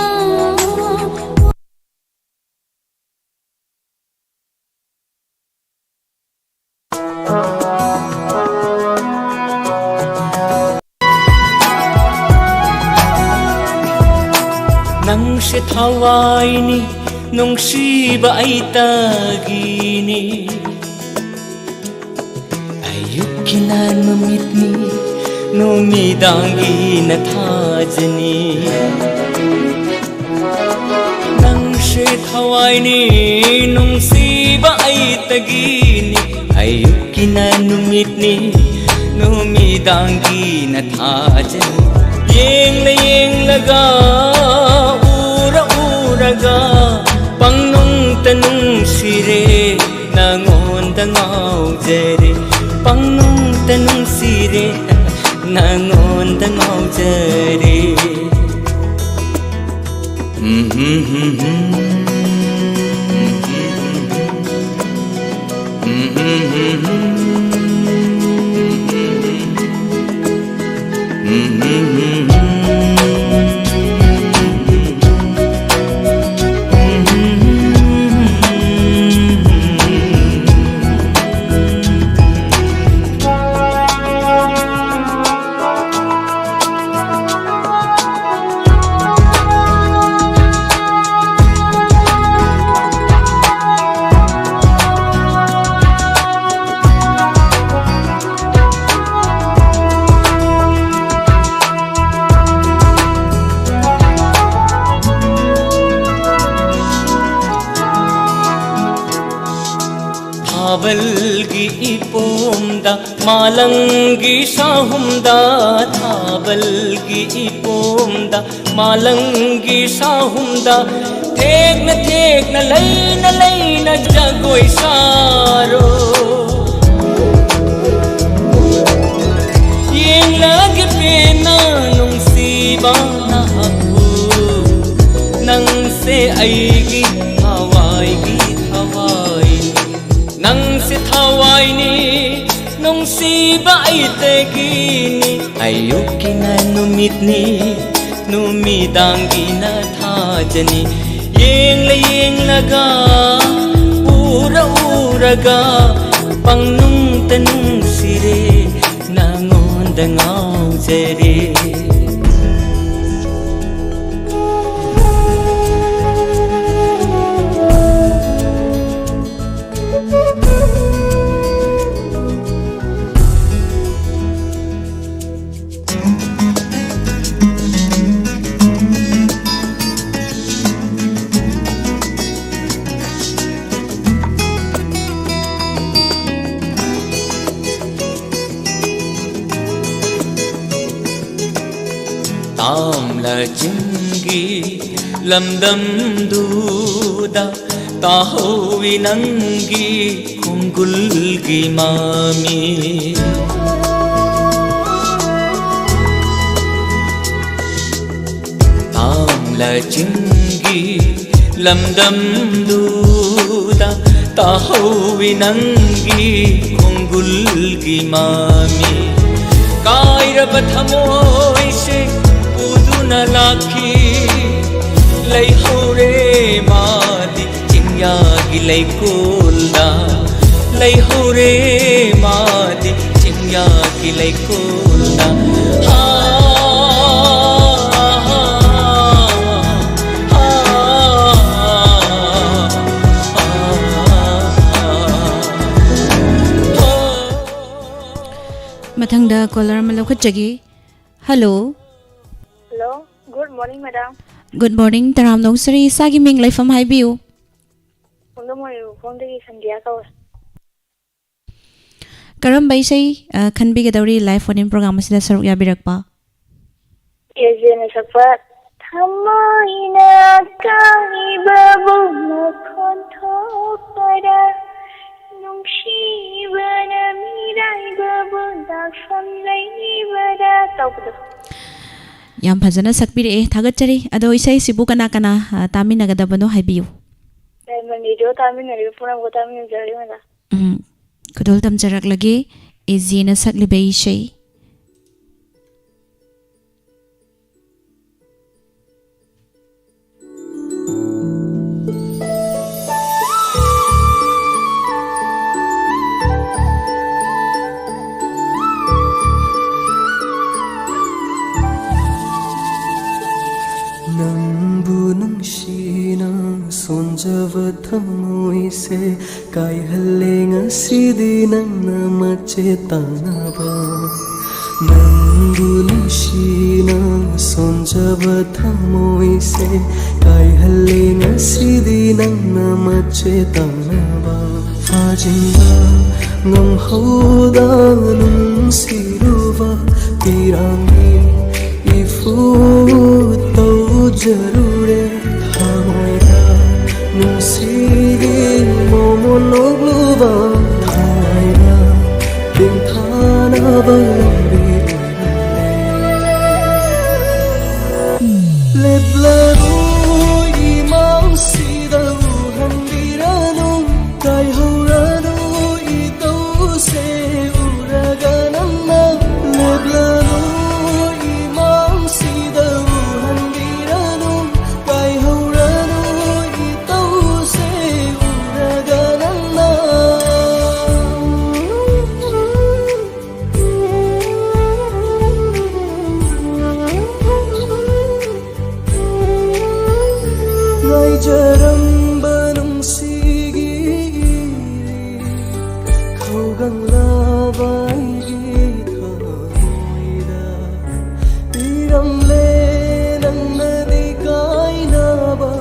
ꯅꯪꯁꯦ ꯊꯋꯥꯏꯅꯤ ꯅꯨꯡꯁꯤꯕ ꯑꯩꯇꯒꯤꯅꯤ꯫ ꯑꯌꯨꯛꯀꯤꯅ ꯅꯨꯃꯤꯠꯅꯤ, ꯅꯨꯃꯤꯗꯥꯡꯒꯤꯅ ꯊꯥꯖꯅꯤ꯫ ꯅꯪꯁꯦ ꯊꯋꯥꯏꯅꯤ ꯅꯨꯡꯁꯤꯕ ꯑꯩꯇꯒꯤꯅꯤ꯫ ꯑꯌꯨꯛꯀꯤꯅ ꯅꯨꯃꯤꯠꯅꯤ, ꯅꯨꯃꯤꯗꯥꯡꯒꯤꯅ ꯊꯥꯖꯅꯤ꯫ ꯌꯦꯡꯂ ꯌꯦꯡꯂꯒ, ꯎꯔ ꯎꯔꯒ, ꯄꯪꯅꯨꯡꯇ ꯅꯨꯡꯁꯤꯔꯦ, ꯅꯉꯣꯟꯗ ꯉꯥꯎꯖꯔꯦ꯫ ꯄꯪꯅꯨꯡꯇ ꯅꯨꯡꯁꯤꯔꯦ, ꯅꯉꯣꯟꯗ ꯉꯥꯎꯖꯔꯦ꯫ ꯊꯥꯕꯜꯒꯤ ꯏꯄꯣꯝꯗ, ꯃꯥꯂꯪꯒꯤ ꯁꯥꯍꯨꯝꯗ, ꯊꯥꯕꯜꯒꯤ ꯏꯄꯣꯝꯗ, ꯃꯥꯂꯪꯒꯤ ꯁꯥꯍꯨꯝꯗ, ꯊꯦꯛꯅ ꯊꯦꯛꯅ, ꯂꯩꯅ ꯂꯩꯅ ꯖꯒꯣꯏ ꯁꯥꯔꯣ꯫ ꯌꯦꯡꯂꯒꯦ ꯄꯦꯟꯅ ꯅꯨꯡꯁꯤꯕ ꯅꯍꯥꯛꯄꯨ, ꯅꯪꯁꯦ ꯑꯩꯒꯤ ꯊꯋꯥꯏꯒꯤ ꯊꯋꯥꯏꯅꯤ꯫ ꯅꯪꯁꯦ ꯊꯋꯥꯏꯅꯤ, ꯅꯨꯡꯁꯤꯕ ꯑꯩꯇꯒꯤꯅꯤ꯫ ꯑꯌꯨꯛꯀꯤꯅ ꯅꯨꯃꯤꯠꯅꯤ, ꯅꯨꯃꯤꯗꯥꯡꯒꯤꯅ ꯊꯥꯖꯅꯤ꯫ ꯌꯦꯡꯂ ꯌꯦꯡꯂꯒ, ꯎꯔ ꯎꯔꯒ, ꯄꯪꯅꯨꯡꯇ ꯅꯨꯡꯁꯤꯔꯦ, ꯅꯉꯣꯟꯗ ꯉꯥꯎꯖꯔꯦ꯫ ꯆꯤꯡꯒꯤ ꯂꯝꯗꯝꯗꯨꯗ ꯇꯥꯍꯧꯏ ꯅꯪꯒꯤ ꯈꯣꯡꯒꯨꯜꯒꯤ ꯃꯃꯤ꯫ ꯇꯥꯡꯂ ꯆꯤꯡꯒꯤ ꯂꯝꯗꯝꯗꯨꯗ ꯇꯥꯍꯧꯏ ꯅꯪꯒꯤ ꯈꯣꯡꯒꯨꯜꯒꯤ ꯃꯃꯤ꯫ ꯀꯥꯏꯔꯕ ꯊꯃꯣꯏꯁꯦ ꯄꯨꯗꯨꯅ ꯂꯥꯛꯈꯤ꯫ ꯂꯩꯍꯧꯔꯦ ꯃꯥꯗꯤ ꯆꯤꯡꯌꯥꯒꯤ ꯂꯩꯀꯣꯜꯗ꯫ ꯂꯩꯍꯧꯔꯦ ꯃꯥꯗꯤ ꯆꯤꯡꯌꯥꯒꯤ ꯂꯩꯀꯣꯜꯗ꯫ ꯍꯥ, ꯍꯥ, ꯍꯥ, ꯍꯥ, ꯍꯥ꯫ ꯃꯊꯪꯗ ꯀꯣꯂꯔ ꯑꯃ ꯂꯧꯈꯠꯆꯒꯦ꯫ Hello. Hello. Good morning, madam. Good morning. ꯇꯔꯥꯝꯅ ꯑꯣꯛꯆꯔꯤ꯫ ꯏꯁꯥꯒꯤ ꯃꯤꯡ, ꯂꯩꯐꯝ ꯍꯥꯏꯕꯤꯌꯨ꯫ ꯈꯣꯡꯖꯣꯝ ꯃꯣꯏꯔꯥꯡꯈꯣꯝꯗꯒꯤ ꯁꯟꯗꯤꯌꯥ ꯀꯧꯋꯦ꯫ ꯀꯔꯝꯕ ꯏꯁꯩ, ꯑ, ꯈꯟꯕꯤꯒꯗꯧꯔꯤ ꯂꯥꯏꯚ ꯐꯣꯟ ꯏꯟ ꯄ꯭ꯔꯣꯒ꯭ꯔꯥꯝ ꯑꯁꯤꯗ ꯁꯔꯨꯛ ꯌꯥꯕꯤꯔꯛꯄ? ꯑꯦꯖꯦꯅ ꯁꯛꯄ ꯊꯃꯣꯏꯅ ꯀꯥꯏꯕꯕꯨ ꯃꯈꯣꯟ ꯊꯣꯛꯄꯗ, ꯅꯨꯡꯁꯤꯕꯅ ꯃꯤꯔꯥꯏꯕꯕꯨ ꯗꯥꯛꯐꯝ ꯂꯩꯕꯗ ꯇꯧꯕꯗꯣ꯫ ꯌꯥꯝ ꯐꯖꯅ ꯁꯛꯄꯤꯔꯛꯑꯦ, ꯊꯥꯒꯠꯆꯔꯤ꯫ ꯑꯗꯣ ꯏꯁꯩꯁꯤꯕꯨ ꯀꯅꯥ ꯀꯅꯥ, ꯑ, ꯇꯥꯃꯤꯟꯅꯒꯗꯕꯅꯣ ꯍꯥꯏꯕꯤꯌꯨ꯫ ꯗꯥꯏꯃꯟ ꯔꯦꯗꯤꯑꯣ ꯇꯥꯃꯤꯟꯅꯔꯤꯕ ꯄꯨꯝꯅꯃꯛꯄꯨ ꯇꯥꯃꯤꯟꯅꯖꯔꯤ, ꯃꯦꯗꯥꯝ꯫ ꯎꯝ, ꯈꯨꯗꯣꯜ ꯇꯝꯖꯔꯛꯂꯒꯦ, ꯑꯦꯖꯦꯅ ꯁꯛꯂꯤꯕ ꯏꯁꯩ꯫ ꯅꯪꯕꯨ ꯅꯨꯡꯁꯤꯅ ꯁꯣꯟꯖꯕ ꯊꯃꯣꯏꯁꯦ ꯀꯥꯏꯍꯜꯂꯦ ꯉꯁꯤꯗꯤ ꯅꯪꯅ ꯃꯆꯦꯠ ꯇꯥꯅꯕ꯫ ꯅꯪꯕꯨ ꯅꯨꯡꯁꯤꯅ ꯁꯣꯟꯖꯕ ꯊꯃꯣꯏꯁꯦ ꯀꯥꯏꯍꯜꯂꯦ ꯉꯁꯤꯗꯤ ꯅꯪꯅ ꯃꯆꯦꯠ ꯇꯥꯅꯕ꯫ ꯐꯥꯖꯤꯟꯕ ꯉꯝꯍꯧꯗ ꯅꯨꯡꯁꯤꯔꯨꯕ ꯄꯤꯔꯥꯡꯒꯤ ꯏꯐꯨ ꯇꯧꯖꯔꯨꯔꯦ ꯊꯃꯣꯏꯗ ꯅꯨꯡꯁꯤꯒꯤ ꯃꯣꯃꯣꯟ ꯅꯣꯛꯂꯨꯕ ꯊꯋꯥꯏꯅ ꯇꯦꯡꯊꯥꯅꯕ ꯂꯝꯕꯤ ꯑꯣꯏꯔꯝꯂꯦ꯫ ꯂꯦꯞꯂꯔꯣꯏ ꯏꯃꯥꯡꯁꯤꯗ ꯎꯍꯟꯕꯤꯔꯅꯨ ꯀꯥꯏꯍꯧꯔꯅꯨ ꯏꯇꯧꯁꯦ ꯎꯔꯒ ꯅꯪꯅ ꯂꯦꯞꯂꯔꯣꯏ ꯏꯃꯥꯡꯁꯤꯗ ꯎꯍꯟꯕꯤꯔꯅꯨ ꯀꯥꯏꯍꯧꯔꯅꯨ ꯏꯇꯧꯁꯦ ꯎꯔꯒ ꯅꯪꯅ ꯉꯥꯏꯖꯔꯝꯕ ꯅꯨꯡꯁꯤꯒꯤ ꯏꯔꯤ ꯈꯧꯒꯪꯂꯕ ꯑꯩꯒꯤ ꯊꯃꯣꯏꯗ ꯄꯤꯔꯝꯂꯦ ꯅꯪꯅꯗꯤ ꯀꯥꯏꯅꯕ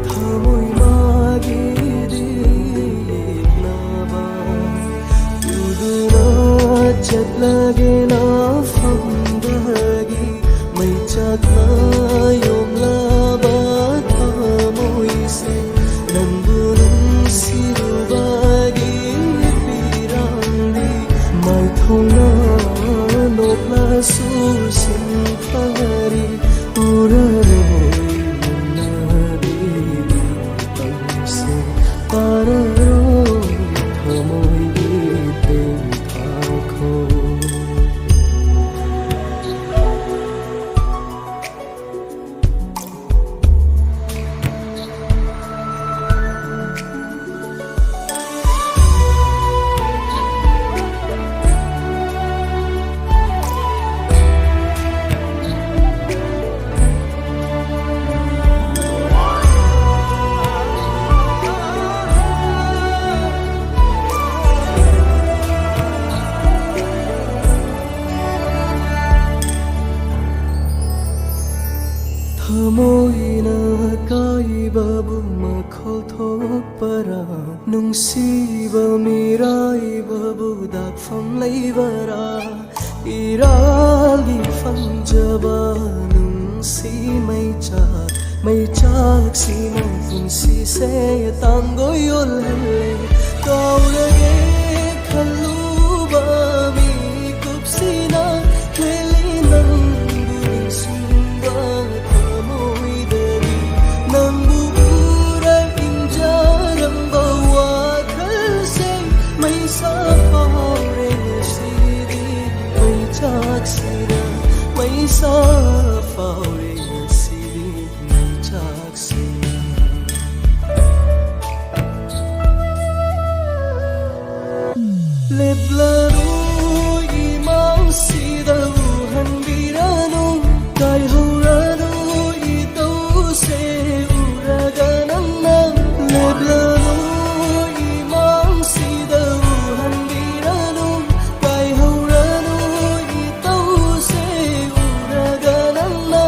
ꯊꯃꯣꯏ ꯃꯥꯒꯤꯗꯤ ꯌꯦꯛꯅꯕ ꯎꯗꯨꯅ ꯆꯠꯂꯒꯦꯅ ꯐꯝꯗꯒꯤ ꯃꯩꯆꯥꯛꯅ ꯌꯣꯝꯂꯕ ꯊꯃꯣꯏꯁꯦ ꯅꯪꯕꯨ ꯅꯨꯡꯁꯤꯔꯨꯕꯒꯤ ꯄꯤꯔꯥꯡꯗꯤ ꯃꯥꯏꯊꯣꯡꯅ ꯅꯣꯛꯂꯁꯨ ꯁꯤꯟꯐꯔꯤ ꯎꯔꯔꯣꯏ ꯅꯪꯅꯗꯤ ꯇꯧꯁꯦ ꯄꯥꯔꯔꯣꯏ ꯊꯃꯣꯏꯒꯤ ꯇꯦꯡꯊꯥꯈꯣ꯫ ꯊꯃꯣꯏꯅ ꯀꯥꯏꯕꯕꯨ ꯃꯈꯣꯜ ꯊꯣꯛꯄꯔꯥ? ꯅꯨꯡꯁꯤꯕ ꯃꯤꯔꯥꯏꯕꯕꯨ ꯗꯥꯛꯐꯝ ꯂꯩꯕꯔꯥ? ꯏꯔꯥꯜꯒꯤ ꯐꯪꯖ ꯅꯨꯡꯁꯤ ꯃꯩꯆꯥꯛ, ꯃꯩꯆꯥꯛꯁꯤꯅ ꯄꯨꯟꯁꯤꯁꯦ ꯇꯥꯡꯒꯣꯏ ꯑꯣꯜꯍꯜꯂꯦ꯫ ꯀꯥꯎꯔꯒꯦ ꯈꯜꯂꯨꯕ ꯃꯤꯀꯨꯞꯁꯤꯅ ꯍꯦꯜꯂꯤ ꯅꯪꯕꯨ ꯅꯤꯡꯁꯤꯡꯕ ꯊꯃꯣꯏꯗꯗꯤ꯫ ꯅꯪꯕꯨ ꯎꯔ ꯏꯪꯖꯔꯝꯕ ꯋꯥꯈꯜꯁꯦ ꯃꯩꯁꯥ ꯐꯥꯎꯔꯦ ꯉꯁꯤꯗꯤ꯫ ꯃꯩꯆꯥꯛꯁꯤꯅ ꯃꯩꯁꯥ ꯐꯥꯎꯔꯦ ꯉꯁꯤꯗꯤ꯫ ꯃꯩꯆꯥꯛꯁꯤꯅ ꯂꯦꯞꯂꯅꯨ ꯏꯃꯥꯡꯁꯤꯗ ꯎꯍꯟꯕꯤꯔꯅꯨ꯫ ꯀꯥꯏꯍꯧꯔꯅꯨ ꯏꯇꯧꯁꯦ ꯎꯔꯒ ꯅꯪꯅ꯫ ꯂꯦꯞꯂꯅꯨ ꯏꯃꯥꯡꯁꯤꯗ ꯎꯍꯟꯕꯤꯔꯅꯨ꯫ ꯀꯥꯏꯍꯧꯔꯅꯨ ꯏꯇꯧꯁꯦ ꯎꯔꯒ ꯅꯪꯅ꯫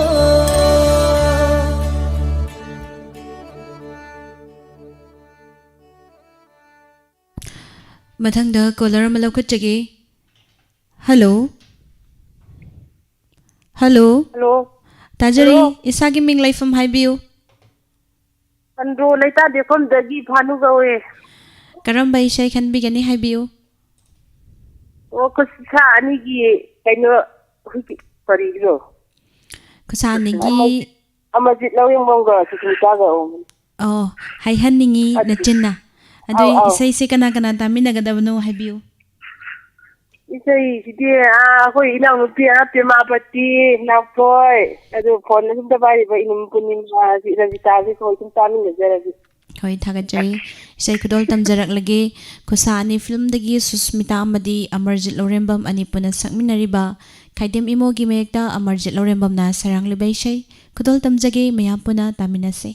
ꯃꯊꯪꯗ ꯀꯣꯂꯔ ꯑꯃ ꯂꯧꯈꯠꯆꯒꯦ꯫ ꯍꯜꯂꯣ꯫ ꯍꯜꯂꯣ꯫ ꯍꯜꯂꯣ꯫ ꯇꯥꯖꯔꯤ꯫ ꯍꯜꯂꯣ꯫ ꯏꯁꯥꯒꯤ ꯃꯤꯡ ꯂꯩꯐꯝ ꯍꯥꯏꯕꯤꯌꯨ꯫ ꯑꯟꯗ꯭ꯔꯣ ꯂꯩꯇꯥꯗꯦꯐꯝꯗꯒꯤ ꯐꯥꯅꯨ ꯀꯧꯋꯦ꯫ ꯀꯔꯝꯕ ꯏꯁꯩ ꯈꯟꯕꯤꯒꯅꯤ ꯍꯥꯏꯕꯤꯌꯨ꯫ ꯑꯣ, ꯈꯨꯠꯁꯥ ꯑꯅꯤꯒꯤ ꯀꯩꯅꯣ, ꯍꯧꯖꯤꯛ ꯀꯔꯤꯒꯤꯅꯣ? ꯈꯨꯠꯁꯥ ꯑꯅꯤꯒꯤ ꯑꯃꯔꯖꯤꯠ, ꯑꯃꯔꯖꯤꯠ ꯂꯧꯔꯦꯝꯕꯝꯒ ꯁꯨꯁꯃꯤꯇꯥꯒ ꯑꯣꯏꯔꯝꯒꯅꯤ꯫ ꯑꯣ, ꯍꯥꯏꯍꯟꯅꯤꯡꯉꯤ ꯑꯗꯨ ꯅꯆꯤꯟꯅ꯫ ꯑꯗꯨ ꯑꯧ, ꯑꯧ꯫ ꯏꯁꯩꯁꯦ ꯀꯅꯥ ꯀꯅꯥ ꯇꯥꯃꯤꯟꯅꯒꯗꯕꯅꯣ ꯍꯥꯏꯕꯤꯌꯨ꯫ ꯏꯁꯩꯁꯤꯗꯤ, ꯑꯥ, ꯑꯩꯈꯣꯏ ꯏꯅꯥꯎꯅꯨꯄꯤ ꯑꯉꯥꯡ ꯄꯦꯃꯥꯄꯇꯤ, ꯅꯥꯎꯊꯣꯏ, ꯑꯗꯨ ꯐꯣꯟ ꯑꯗꯨꯝꯇ ꯄꯥꯏꯔꯤꯕ ꯏꯅꯨꯝ ꯄꯨꯔꯅꯤꯃꯥꯁꯤ, ꯔꯕꯤꯇꯥꯁꯤ ꯈꯣꯏ ꯑꯗꯨꯝ ꯇꯥꯃꯤꯟꯅꯖꯔꯒꯦ꯫ ꯍꯣꯏ, ꯊꯥꯒꯠꯆꯔꯤ꯫ ꯏꯁꯩ ꯈꯨꯗꯣꯜ ꯇꯝꯖꯔꯛꯂꯒꯦ꯫ ꯈꯨꯁꯥ ꯑꯅꯤ ꯐꯤꯂꯝꯗꯒꯤ ꯁꯨꯁꯃꯤꯇꯥ ꯑꯃꯗꯤ ꯑꯃꯔꯖꯤꯠ ꯂꯧꯔꯦꯝꯕꯝ ꯑꯅꯤ ꯄꯨꯟꯅ ꯁꯛꯃꯤꯟꯅꯔꯤꯕ ꯈꯥꯏꯗꯦꯝ ꯏꯃꯣꯒꯤ ꯃꯌꯦꯛꯇ ꯑꯃꯔꯖꯤꯠ ꯂꯧꯔꯦꯝꯕꯝꯅ ꯁꯩꯔꯥꯡꯂꯤꯕ ꯏꯁꯩ ꯈꯨꯗꯣꯜ ꯇꯝꯖꯒꯦ, ꯃꯌꯥꯝ ꯄꯨꯟꯅ ꯇꯥꯃꯤꯟꯅꯁꯦ꯫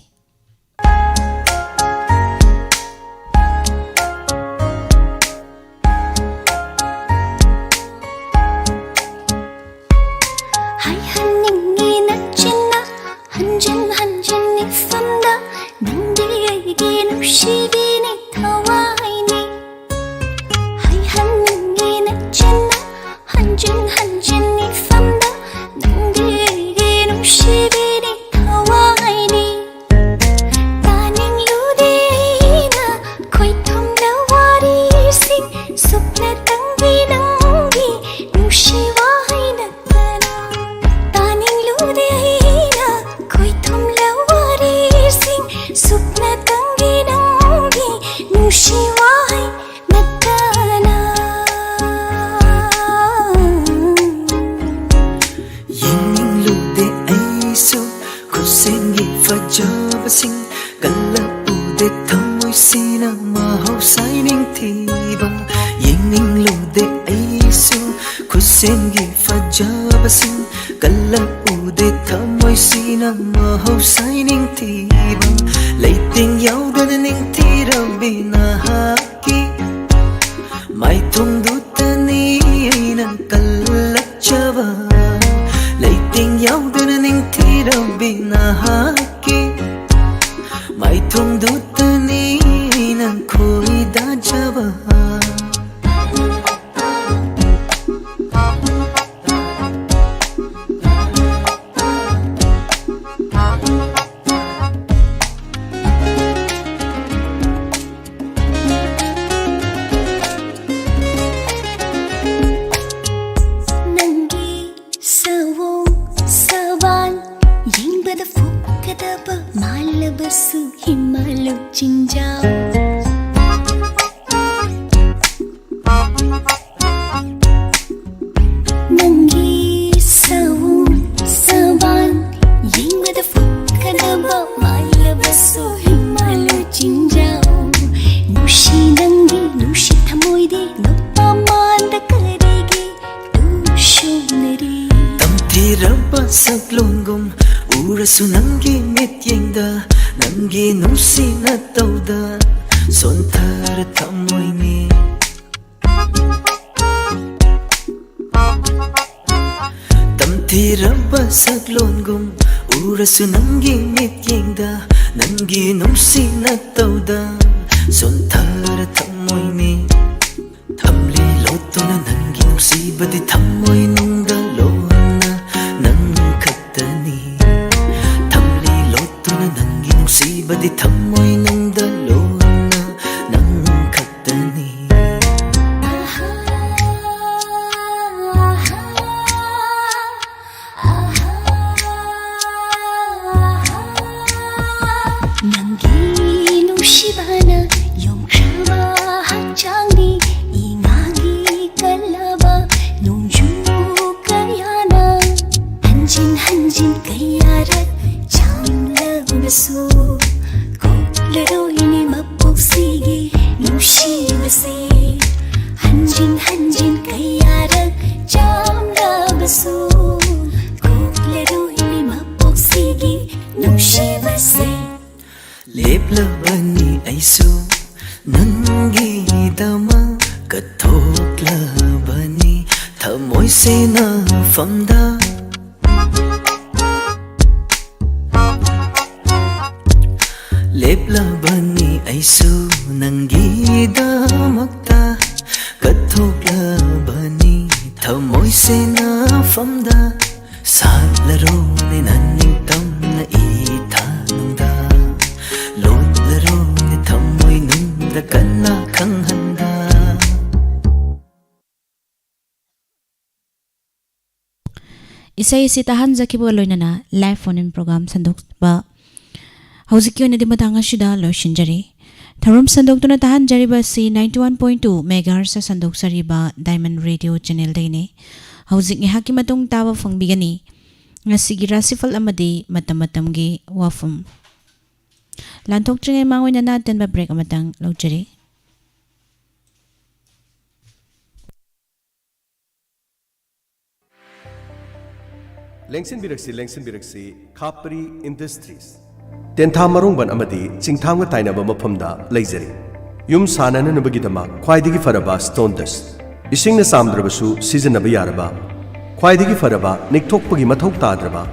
ꯍꯥꯏꯍꯟꯅꯤꯡꯉꯤ ꯅꯆꯤꯟꯅ ꯍꯟꯖꯤꯟ ꯍꯟꯖꯤꯟ ꯏꯐꯝꯗ, ꯅꯪꯗꯤ ꯑꯩꯒꯤ ꯅꯨꯡꯁꯤꯕꯤꯅꯤ, ꯊꯋꯥꯏꯅꯤ꯫ ꯍꯥꯏꯍꯟꯅꯤꯡꯉꯤ ꯅꯆꯤꯟꯅ ꯍꯟꯖꯤꯟ ꯍꯟꯖꯤꯟ ꯏꯐꯝꯗ, ꯅꯪꯗꯤ ꯀꯜꯂꯛꯎꯗꯦ ꯊꯃꯣꯏꯁꯤꯅ ꯃꯍꯧꯁꯥꯏ ꯅꯤꯡꯊꯤꯕ꯫ ꯌꯦꯡꯅꯤꯡꯂꯨꯗꯦ ꯑꯩꯁꯨ ꯈꯨꯠꯁꯦꯝꯒꯤ ꯐꯖꯕꯁꯤꯡ꯫ ꯀꯜꯂꯛꯎꯗꯦ ꯊꯃꯣꯏꯁꯤꯅ ꯃꯍꯧꯁꯥꯏ ꯅꯤꯡꯊꯤꯕ꯫ ꯂꯩꯇꯦꯡ ꯌꯥꯎꯗꯅ ꯅꯤꯡꯊꯤꯔꯕꯤ ꯅꯍꯥꯛꯀꯤ ꯃꯥꯏꯊꯣꯡꯗꯨꯇꯅꯤ ꯑꯩꯅ ꯀꯜꯂꯛꯆꯕ꯫ ꯂꯩꯇꯦꯡ ꯌꯥꯎꯗꯅ ꯅꯤꯡꯊꯤꯔꯕꯤ ꯅꯍꯥꯛꯀꯤ ꯃꯥꯏꯊꯣꯡꯗꯨꯇꯅꯤ ꯑꯩꯅ ꯈꯣꯏꯗꯥꯖꯕ꯫ ꯅꯪꯒꯤ ꯁꯑꯣꯡ ꯁꯕꯥꯟ ꯌꯦꯡꯕꯗ ꯐꯨꯒꯗꯕ ꯃꯥꯜꯂꯕꯁꯨ ꯍꯤꯃꯥꯂꯨ ꯆꯤꯡꯖꯥꯎ꯫ ꯅꯪꯒꯤ ꯁꯑꯣꯡ ꯁꯕꯥꯟ ꯌꯦꯡꯕꯗ ꯐꯨꯒꯗꯕ ꯃꯥꯜꯂꯕꯁꯨ ꯍꯤꯃꯥꯂꯨ ꯆꯤꯡꯖꯥꯎ꯫ ꯅꯨꯡꯁꯤ ꯅꯪꯒꯤ ꯅꯨꯡꯁꯤ ꯊꯃꯣꯏꯗꯤ ꯅꯨꯄꯥ ꯃꯥꯟꯗ ꯀꯔꯤꯒꯤ ꯇꯨꯁꯣꯟꯅꯔꯤ? ꯇꯝꯊꯤꯔꯕ ꯁꯛꯂꯣꯟꯒꯨꯝ ꯎꯔꯁꯨ ꯅꯪꯒꯤ ꯃꯤꯠꯌꯦꯡꯗ ꯅꯪꯒꯤ ꯅꯨꯡꯁꯤ ꯅꯇꯧꯗ ꯁꯣꯟꯊꯔ ꯊꯃꯣꯏꯅꯤ꯫ ꯇꯝꯊꯤꯔꯕ ꯁꯛꯂꯣꯟꯒꯨꯝ ꯎꯔꯁꯨ ꯅꯪꯒꯤ ꯃꯤꯠꯌꯦꯡꯗ ꯅꯪꯒꯤ ꯅꯨꯡꯁꯤ ꯅꯇꯧꯗ ꯁꯣꯟꯊꯔ ꯊꯃꯣꯏꯅꯤ꯫ ꯊꯝꯂꯤ ꯂꯣꯠꯇꯨꯅ ꯅꯪꯒꯤ ꯅꯨꯡꯁꯤꯕꯗꯤ ꯊꯃꯣꯏ ꯅꯨꯡꯗ ꯂꯣꯟꯅ ꯅꯪ ꯈꯛꯇꯅꯤ꯫ ꯊꯝꯂꯤ ꯂꯣꯠꯇꯨꯅ ꯅꯪꯒꯤ ꯅꯨꯡꯁꯤꯕꯗꯤ ꯊꯃꯣꯏ ꯅꯨꯡꯗ ꯂꯣꯟꯅ ꯅꯪ ꯈꯛꯇꯅꯤ꯫ ꯅꯪꯒꯤ ꯅꯨꯡꯁꯤꯕꯅ ꯌꯣꯝꯈ꯭ꯔꯕ ꯍꯛꯆꯥꯡꯅꯤ꯫ ꯏꯉꯥꯒꯤ ꯀꯜꯂꯕ ꯅꯣꯡꯖꯨ ꯀꯌꯥꯅ ꯍꯟꯖꯤꯟ ꯍꯟꯖꯤꯟ ꯀꯌꯥꯔꯛ ꯆꯥꯝꯂꯕꯁꯨ ꯂꯕꯅꯤ ꯑꯩꯁꯨ ꯅꯪꯒꯤꯗꯃꯛ ꯀꯠꯊꯣꯛꯂꯕꯅꯤ ꯊꯃꯣꯏ ꯁꯦꯟꯅꯐꯝꯗ꯫ ꯂꯦꯞꯂꯕꯅꯤ ꯑꯩꯁꯨ ꯅꯪꯒꯤꯗꯃꯛꯇ ꯀꯠꯊꯣꯛꯂꯕꯅꯤ ꯊꯃꯣꯏ ꯁꯦꯟꯅꯐꯝꯗ꯫ ꯁꯥꯠꯂꯔꯣꯅꯦ ꯅꯅꯤꯡꯇꯝꯅ ꯏꯊꯥꯅꯨꯡꯗ ꯂꯣꯠꯂꯔꯣꯅꯦ ꯊꯃꯣꯏ ꯅꯨꯡꯗ ꯀꯟꯅ ꯈꯪꯍꯟꯗ꯫ ꯏꯁꯩ ꯑꯁꯤ ꯇꯥꯍꯟꯖꯈꯤꯕꯒ ꯂꯣꯏꯅꯅ live phone in program ꯁꯟꯗꯣꯛꯄ ꯍꯧꯖꯤꯛꯀꯤ ꯑꯣꯏꯅꯗꯤ ꯃꯇꯥꯡ ꯑꯁꯤꯗ ꯂꯣꯏꯁꯤꯟꯖꯔꯤ꯫ ꯊꯧꯔꯝ ꯁꯟꯗꯣꯛꯇꯨꯅ ꯇꯥꯍꯟꯖꯔꯤꯕ ꯑꯁꯤ ninety one point two megahertz ꯁꯟꯗꯣꯛꯆꯔꯤꯕ Diamond Radio channelꯗꯩꯅꯤ꯫ ꯍꯧꯖꯤꯛ ꯉꯥꯏꯍꯥꯛꯀꯤ ꯃꯇꯨꯡ ꯇꯥꯕ ꯐꯪꯕꯤꯒꯅꯤ ꯉꯁꯤꯒꯤ ꯔꯥꯁꯤꯐꯜ ꯑꯃꯗꯤ ꯃꯇꯝ ꯃꯇꯝꯒꯤ ꯋꯥꯐꯝ꯫ ꯂꯥꯟꯊꯣꯛꯇ꯭ꯔꯤꯉꯩ ꯃꯥꯡ ꯑꯣꯏꯅꯅ ꯑꯇꯦꯟꯕ break ꯑꯃꯇꯪ ꯂꯧꯖꯔꯤ꯫ ꯂꯦꯡꯁꯤꯟꯕꯤꯔꯛꯁꯤ, ꯂꯦꯡꯁꯤꯟꯕꯤꯔꯛꯁꯤ, ꯈꯥꯄ꯭ꯔꯤ ꯏꯟꯗꯁꯇ꯭ꯔꯤꯁ꯫ ꯇꯦꯟꯊꯥ ꯃꯔꯣꯡꯕꯟ ꯑꯃꯗꯤ ꯆꯤꯡꯊꯥꯡꯒ ꯇꯥꯏꯅꯕ ꯃꯐꯝꯗ ꯂꯩꯖꯔꯤ꯫ ꯌꯨꯝ ꯁꯥꯅꯅꯕꯒꯤꯗꯃꯛ ꯈ꯭ꯋꯥꯏꯗꯒꯤ ꯐꯔꯕ stone dust, ꯏꯁꯤꯡꯅ ꯆꯥꯝꯗ꯭ꯔꯕꯁꯨ ꯁꯤꯖꯤꯟꯅꯕ ꯌꯥꯔꯕ, ꯈ꯭ꯋꯥꯏꯗꯒꯤ ꯐꯔꯕ ꯅꯤꯛꯊꯣꯛꯄꯒꯤ ꯃꯊꯧ ꯇꯥꯗ꯭ꯔꯕ,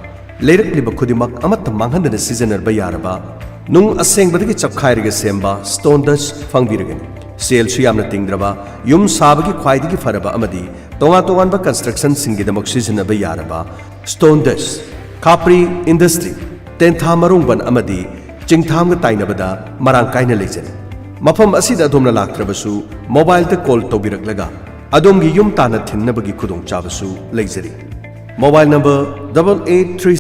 ꯂꯩꯔꯛꯂꯤꯕ ꯈꯨꯗꯤꯡꯃꯛ ꯑꯃꯠꯇ ꯃꯥꯡꯍꯟꯗꯅ ꯁꯤꯖꯤꯟꯅꯕ ꯌꯥꯔꯕ, ꯅꯨꯡ ꯑꯁꯦꯡꯕꯗꯒꯤ ꯆꯞꯈꯥꯏꯔꯒ ꯁꯦꯝꯕ stone dust ꯐꯪꯕꯤꯔꯒꯅꯤ꯫ ꯁꯦꯜꯁꯨ ꯌꯥꯝꯅ ꯇꯤꯡꯗ꯭ꯔꯕ, ꯌꯨꯝ ꯁꯥꯕꯒꯤ ꯈ꯭ꯋꯥꯏꯗꯒꯤ ꯐꯔꯕ ꯑꯃꯗꯤ ꯇꯣꯉꯥꯟ ꯇꯣꯉꯥꯟꯕ constructionꯁꯤꯡꯒꯤꯗꯃꯛ ꯁꯤꯖꯤꯟꯅꯕ ꯌꯥꯔꯕ stone dust, ꯈꯥꯄ꯭ꯔꯤ ꯏꯟꯗꯁꯇ꯭ꯔꯤ, ꯇꯦꯟꯊꯥ ꯃꯔꯣꯡꯕꯟ ꯑꯃꯗꯤ ꯆꯤꯡꯊꯥꯡꯒ ꯇꯥꯏꯅꯕꯗ ꯃꯔꯥꯡ ꯀꯥꯏꯅ ꯂꯩꯖꯔꯤ꯫ ꯃꯐꯝ ꯑꯁꯤꯗ ꯑꯗꯣꯝꯅ ꯂꯥꯛꯇ꯭ꯔꯕꯁꯨ mobileꯗ call ꯇꯧꯕꯤꯔꯛꯂꯒ ꯑꯗꯣꯝꯒꯤ ꯌꯨꯝ ꯇꯥꯟꯅ ꯊꯤꯟꯅꯕꯒꯤ ꯈꯨꯗꯣꯡꯆꯥꯕꯁꯨ ꯂꯩꯖꯔꯤ꯫ Mobile number double eight three